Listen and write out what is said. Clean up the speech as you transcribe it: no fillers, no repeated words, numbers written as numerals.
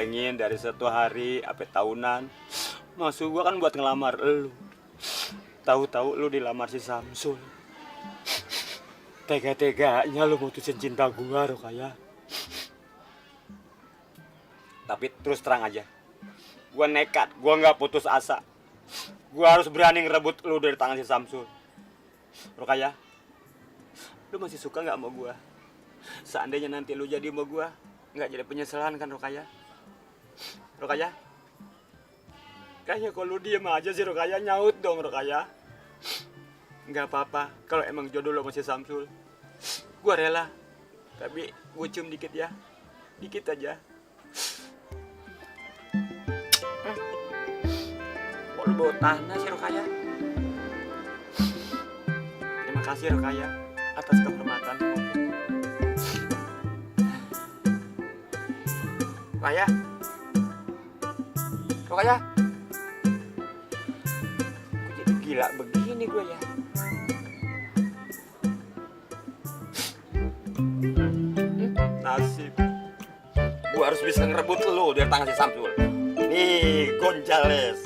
bayangin dari satu hari sampai tahunan. Maksud gua kan buat ngelamar lu. Tahu-tahu lu dilamar si Samsul. Tega-teganya lu mutusin cinta gua, Rokaya. Tapi terus terang aja, gua nekat, gua nggak putus asa. Gua harus berani ngerebut lu dari tangan si Samsul. Rokaya, lu masih suka nggak sama gua? Seandainya nanti lu jadi sama gua, nggak jadi penyesalan kan, Rokaya? Rokaya? Kayaknya kalau lu diem aja sih, Rokaya. Nyaut dong, Rokaya. Nggak apa-apa, kalau emang jodoh lu masih Samsul, gua rela. Tapi gua cium dikit ya, dikit aja. Kok lu bawa tanah sih, Rokaya? Terima kasih, Rokaya, atas kehormatan. Rokaya? Rokaya? Kok jadi gila begini gue ya? Nasib. Gue harus bisa ngerebut lu dari tangan si Samsul. Nih, Gonzales.